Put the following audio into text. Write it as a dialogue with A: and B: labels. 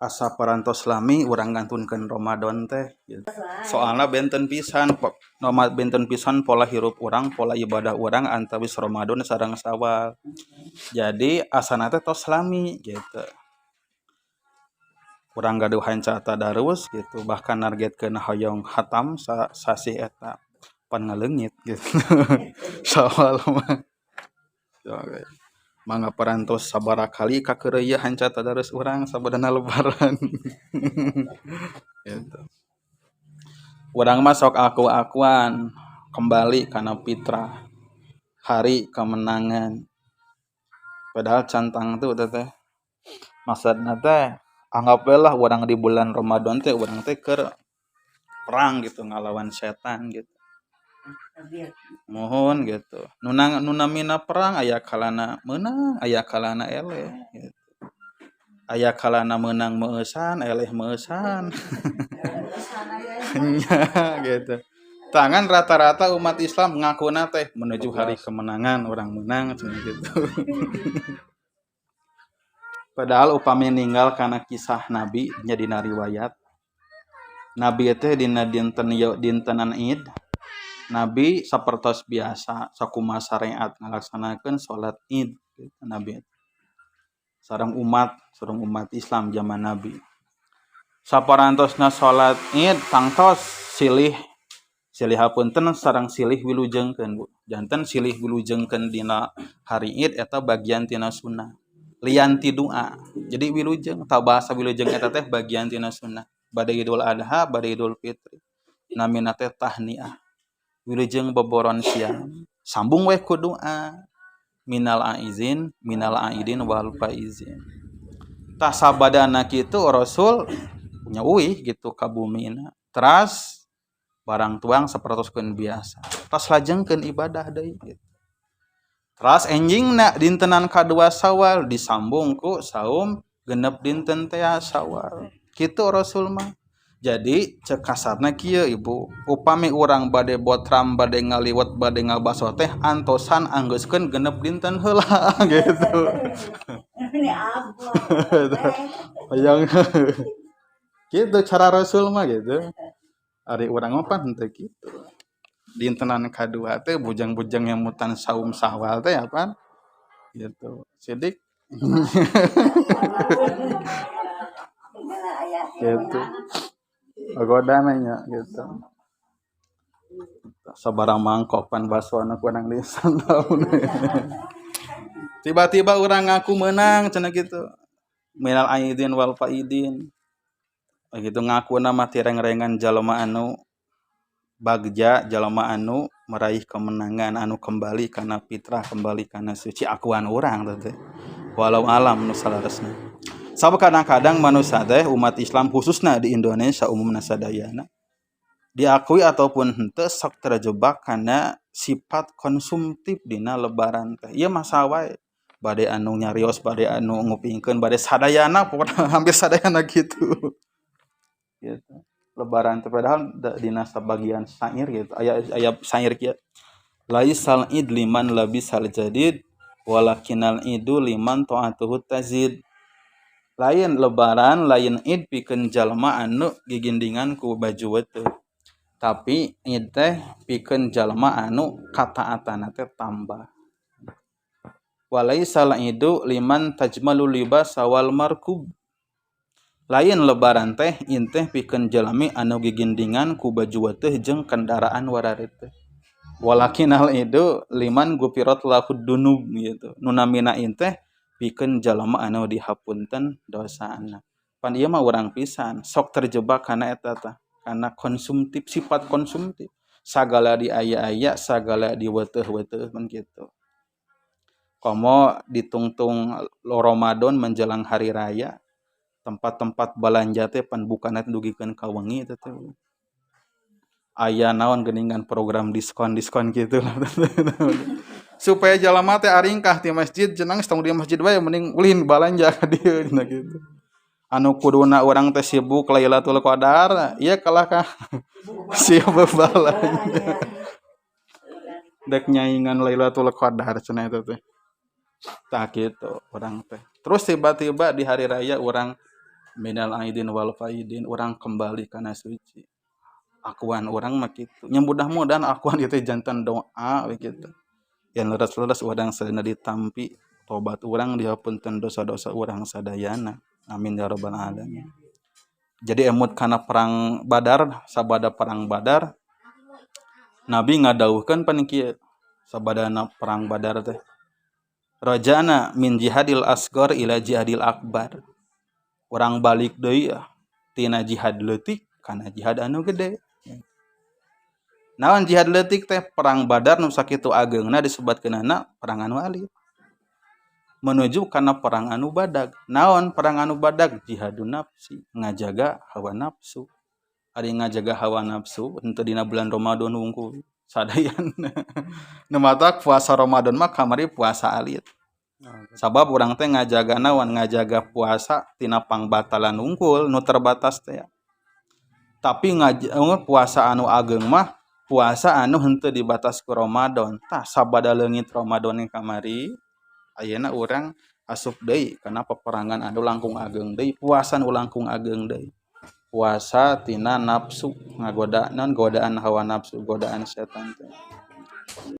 A: Asa parantos lami urang ngantunkeun Ramadan teh gitu. Soalna benten pisan, benten pisan pola hirup urang, pola ibadah urang antawis Ramadan sareng Sawal. Jadi asana teh tos lami gitu. Urang gaduh hanca tadarus gitu, bahkan nargetkeun hoyong hatam sasih eta pan ngaleungit gitu. Sawal mah. Mangga parantos sabaraha kali kakeureuy hanca tadarus urang sabadana lebaran gitu. Urang mah sok aku-akuan kembali kana fitrah, hari kemenangan. Padahal can tangtu teh. Maksudna teh anggap we lah urang di bulan Ramadan teh urang teh keur perang gitu ngalawan setan gitu. Mohon gitu. Nu namina perang aya kalana meunang, aya kalana eleh gitu. Aya kalana meunang meueusan, eleh meueusan. Nya gitu. Tangan rata-rata umat Islam ngakuna teh menuju hari kemenangan, urang menang cenah gitu. Padahal upami ninggal kana kisah Nabi nya dina riwayat. Nabi teh dina dinten dintenan Id, Nabi sapertos biasa sakumaha syariat ngalaksanakeun salat Id gitu, Nabi sareng umat Islam zaman Nabi. Saparantosna salat Id tangtos silih silih hapunten sareng silih wilujengkeun, Bu. Janten silih wilujengkeun dina hari Id eta bagian tina sunnah. Lian ti doa. Jadi wilujeng, tah bahasa wilujeng eta teh bagian tina sunnah. Bade Idul Adha, bade Idul Fitri. Namina teh tahniah. Wilujeng boboron siang. Sambung we ku doa. Minal aizin, minal aidin wal faizin. Tah sabadana kitu Rasul nya uih gitu ka bumina. Teras barang tuang sapertoskeun biasa. Tas lajengkeun ibadah deui gitu. Teras enjingna dintenan kadua Sawal disambung ku saum genep dinten teh Sawal. Kitu Rasul mah. Jadi cek kasarna kieu Ibu, upami urang bade botram, bade ngaliwet, bade ngabaso teh antosan anggeuskeun genep dinten heula gitu. Hayang gitu cara Rasul mah gitu. Ari urang mah pan henteu kitu. Dintenan kadua teh bujang-bujang yang mutan saum Sawal teh apa gitu. Sidik gitu. Pagoda nya gitu. Sabaraha mangkok pan basona kurang disantap. Tiba-tiba urang ngaku menang cenah gitu. Minal aidin wal faidin. Gitu ngaku nama tireng-rengan jalma anu bagja, jalma anu meraih kemenangan, anu kembali kana fitrah, kembali kana suci akuan urang teh. Walau alam nu salaresna. Sabab kadang-kadang manusia teh umat Islam khususna di Indonesia umumna sadayana diakui ataupun henteu sok terjebak kana sifat konsumtif dina lebaran teh. Ieu masa wae bade anu nyarios, bade anu ngupingkeun, bade sadayana pokona hampir sadayana gitu. Gitu. Lebaran teh padahal dina sabagian syair gitu. Aya aya syair kieu. Laisal id liman labisal jadid walakinal idu liman ta'atuhu tazid. Lain lebaran, lain id pikeun jalma anu gigindingan ku baju weteu. Tapi id teh pikeun jalma anu kataatana teh tambah. Walaisal idu liman tajmalu libas wal markub. Lain lebaran teh id teh pikeun jalmi anu gigindingan ku baju weteu jeung kendaraan warareuteuh. Walakinal idu liman gufirat lahud dunub gitu. Nu namina id teh pikeun jalma anu dihapunten dosana. Pan ieu mah urang pisan sok terjebak kana eta tah, kana konsumtif, sifat konsumtif. Sagala diaya-aya, sagala diweteuh-weteuh mun kitu. Komo ditungtung Ramadan menjelang hari raya, tempat-tempat balanja teh pan bukana dugikeun ka wengi teh. Aya naon geuningan program diskon-diskon kitu lah. Supaya jalma teh aringkah ti masjid cenah tong di masjid wae mending ulin balanja ka dieu cenah kitu. Anu kuduna urang teh sibuk Lailatul Qadar, ieu kalah ka sibuk balanja. Dek nyaingan Lailatul Qadar cenah eta teh. Tah kitu urang teh. Terus tiba-tiba di hari raya urang Minal aidin wal faidin, urang kembali kana suci. Akuan urang mah kitu nya, mudah-mudahan akuan itu janten doa begitu yang leres-leres, urang sadayana ditampi tobat urang, dihapunten dosa-dosa urang sadayana, amin ya rabbal alamin. Jadi emut kana perang Badar, sabada perang Badar Nabi ngadawuhkeun pan kieu, sabadana perang Badar teh, raja'na min jihadil asghar ila jihadil akbar, urang balik deui tina jihad leutik kana jihad anu gede. Naon jihad leutik teh? Perang Badar nu sakitu ageungna disebatkeunana perang anu alit, menuju kana perang anu badag. Naon perang anu badag? Jihadun nafsi, ngajaga hawa nafsu. Ari ngajaga hawa nafsu henteu dina bulan Ramadan wungkul sadayana. Nu matak puasa Ramadan mah kamari puasa alit, sabab urang teh ngajaga naon? Ngajaga puasa tina pangbatalan wungkul nu terbatas teh. Tapi puasa anu ageng mah puasa anu henteu dibatas ku Ramadan. Tah, sabada leungit Ramadan kamari, ayeuna urang asup deui kana peperangan anu langkung ageng deui, puasa anu langkung ageng deui, puasa tina nafsu, ngagoda non godaan hawa nafsu, godaan setan teh.